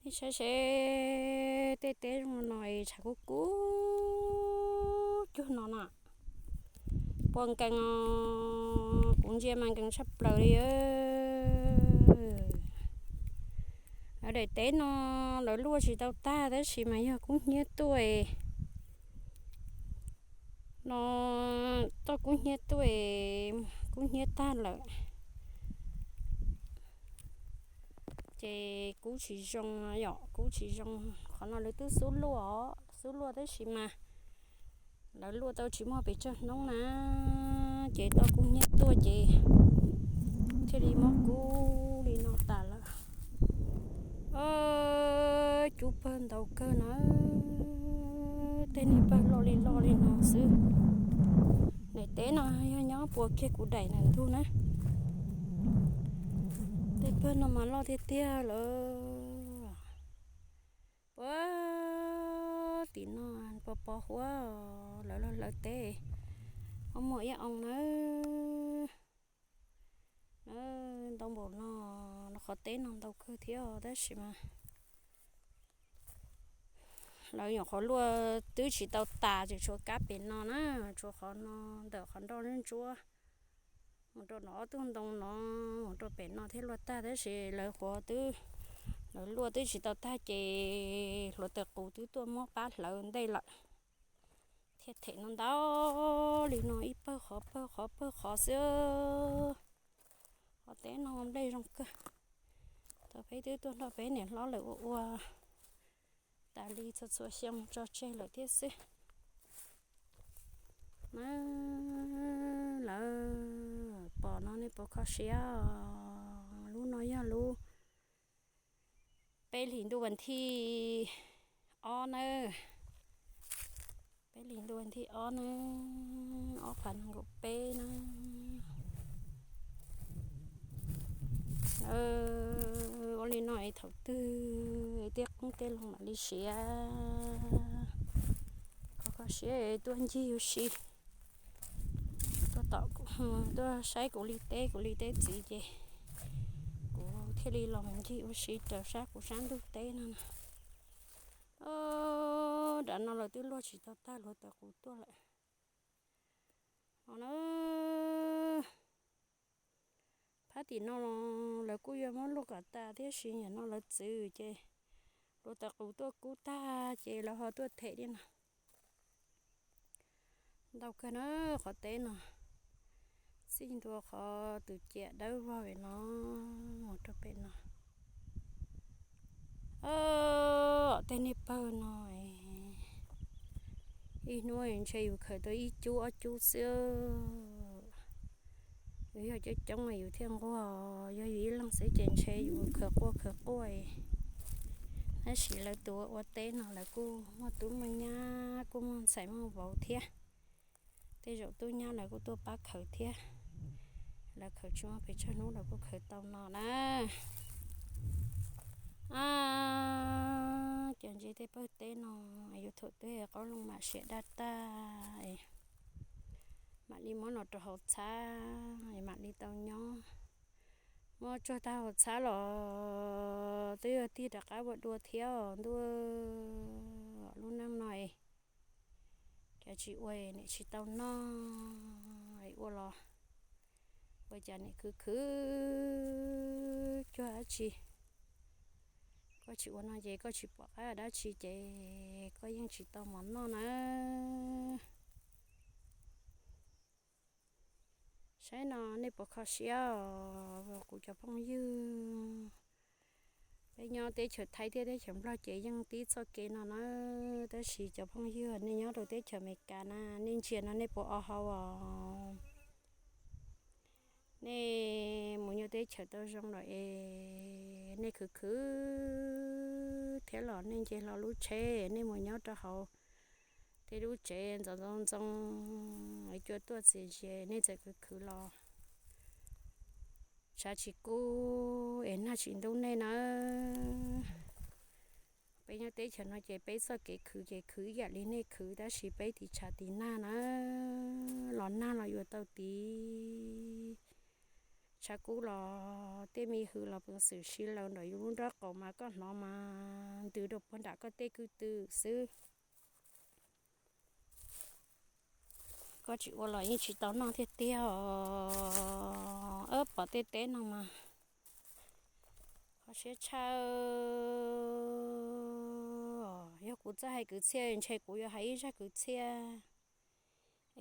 Saib seb tej teb zoo no es tshav kub kub cuag no na. Pua nkees os, kuv ntsia mas nkees tshaj plaws li. Lawv daim teb no lawv luaj tsis tau tag tab sis mas yog kub hnyiab tuaj no, toj kub hnyiab tuaj, kub hnyiab tag lawm. Ces kub tsis zoo yom, kub tsis zoo. Qhov no lawv twb xub luaj os, xub luaj tab sis mas lawv luaj tau tsis muaj pes tsawg hnub na, ces toj kub hnyiab tuaj ces thiaj li muab kub li no tas lawm. Cub pawg ntau kawg na, tej niag pawg loj li loj li no xwb. Daim teb no yog nyob puas kiag kuv daim ntawm ntug na. Tej pawg no mas loj tiag tiag lawm. Puag tim no pos pos huab lawv los lawv teb, muaj muaj iab oo nawb. Ntau npaum no, qhov teb no ntau kawg thiab tab sis mas lawv nyuam qhuav luaj twb tsis tau tas, tseem tshuav kab pem no na, tshuav qhov no ntawm qhov nroj ntsuab mus rau nov ob tug ntoo no, mus rau pem no thiab luaj tag tab sis lawv qhuav twb, lawv luaj twb tsis tau tag ces hluav taws qus twb tuaj muab pab hlawv ntej lawm. Thiaj them no ntau li no ib pawg qhov pawg qhov pawg qhov xwb. Qhov teb no nplej zoo kawg. Thaum peb twb tuaj nrog peb niam hlob lawv ua ua tas li txhua txhua xyoo tso tseg lawm thiab xwb. Na, lawv pom no nej puas kho siab? Lub no yog lub peb hlis ntuj vas thij ob nawb. Peb hlis ntuj vas thij ob nawb, ob phav nees nkaum peb na. Ua li no es thaum twg tej qoob tej loo mam li siav. Kho kho siab tuaj ncig ua si, tuaj tom, tuaj saib kuv li teb kuv li teb txiv ces kuv thiaj li los mus ncig ua si raws sab kuv sab ntug teb no na. Nram no lawv twb luaj tsis tau tag hluav taws qus tuaj lawm. No na, phab tim no lawv kuj yuav muab luaj kom tas thiab sis yam no lawv txwv ces hluav taws qus tuaj kub tag ces lawv ho tuaj them li no. Ntau kawg na qhov teb no, txij ntua qhov tus ciam dawb vog pem no mus rau pem no. Tej niag pawg no ib hnub ntshe yus khaws tau ib cub ob cub xwb. Yus yog coob coob yus thiaj nquag, yog yus ib leeg xwb ces ntshe yus khaws quaj khaws quaj. Tab sis lawv tus ua teb no lawv kuj muaj tub muaj nyab kuj muaj ntxhais muaj vauv thiab. Tej zaum tub nyab lawv kuj tuaj pab khaws thiab. Lawv khaws tsis muaj pes tsawg hnub lawv kuj khaws tau no na. Cov ntse tej pawg teb no, yuav thaum twg qaub looj mam siav daj tag, mam li muab no rau hauv txhab, mam li tau nyob. Muab tsuag tag hauv txhab los twb yog tig rov qab ua dua thiab os ntuj. Lub neej no cas tsis ua niam tsis tau noj, ua los ua cas niam khwv khwv cuag dab tsi. Koj tsis ua no ces koj tsis pom qab dab tsi ces koj yeej tsis tau mov noj na. Saib no nej puas kho siab os kuv cov phooj ywg. Peb nyob teb chaws Thaib thiab teb chaws Nplog ces yeej tib txoj kev no na, tab sis cov phooj ywg nej nyob rau teb chaws Amelikas na, nej ntsia no nej puas o hau os? Nej mus nyob teb chaws tau zoo lawm es nej khwv khwv thiab los nej nce hlo lub tsheb nej mus nyob rau hauv tej lub tsev ntxoov ntxoo ntxoo es cua tuaj txias ntsis nej txawm khwv khwv los tshav tsis kub es nag tsis ntub nej nawb. Peb nyob teb chaws no ces peb txoj kev khwv ces khwv ib yam li nej khwv tab sis peb tiv tshav tiv nag na, los nag los yuav tau tiv. Tshav kub los tej me hws los peev xwm si laws nram yus lub nrob qaum mas koj hnov mas ntws rau puag nram koj tej kwj tw xwb. Koj tsis ua los yeej tsis tau noj tiag tiag os. Pom tej teb no mas qhov siab tshaj. Yog kuv txawj hais kwv txhiaj ntshe kuv yuav hais ib zaj kwv txhiaj.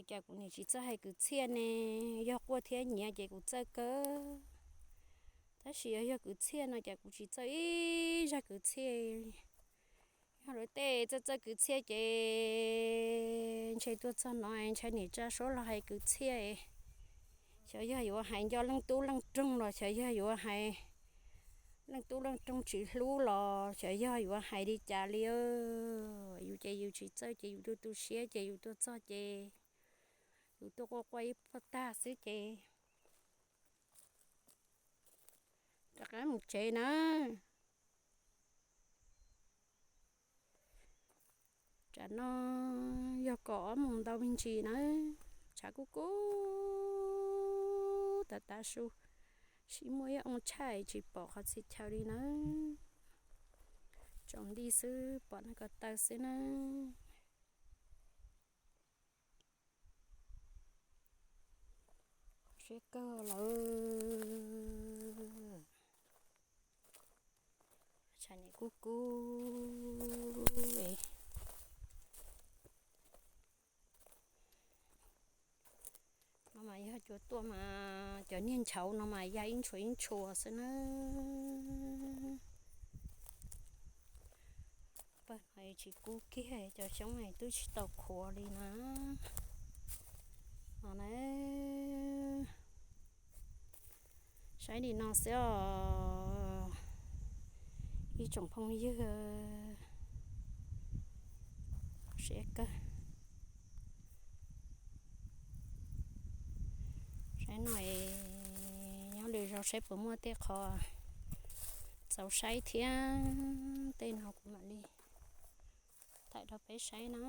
Cas kuv niam tsis txawj hais kwv txhiaj ne? Yog quaj thiab nyiav ces kuv txawj kawg, tab sis yog yog kwv txhiaj no cas kuv tsis txawj ib zaj kwv txhiaj. Yog lawv tej txawj txawj kwv txhiaj ces ntshe tuaj txog no ntshai niam tsa suab los hais kwv txhiaj. Xyov yog yuav hais nco leej tub leej roog los xyov yog yuav hais leej tub leej roog tsis hlub los xyov yog yuav hais li cas li. Yus ces yus tsis txawj ces yus tu tu siab ces yus tuaj txog ces yus tuaj quaj quaj ib puag tag xwb ces rov qab mus tsev na. Tsam no yog kaum ob moos ntau me ntsis na, tshav kub kub tas tas su, sim muaj ib oo tshaj tsis pom qhov txhia chaw li na. Tsaus nti xwb pom neeg ko taw xwb na. Siab kawg lawm. Tshav niam kub kub. No mas yog cua tuaj mas cov niag nchauv no mas ya ib ntshua ib ntshua xwb na. Pawg no tsis kub kiag cov xyoob twb tsis tau qhuav li na. No na, saib li no xwb os ib tsoom phooj ywg. Siab kawg. Saib no, nyob lwm zaus saib puas muaj tej qho txaus saib thiab, tej no kuv mam li thaij rau peb saib na.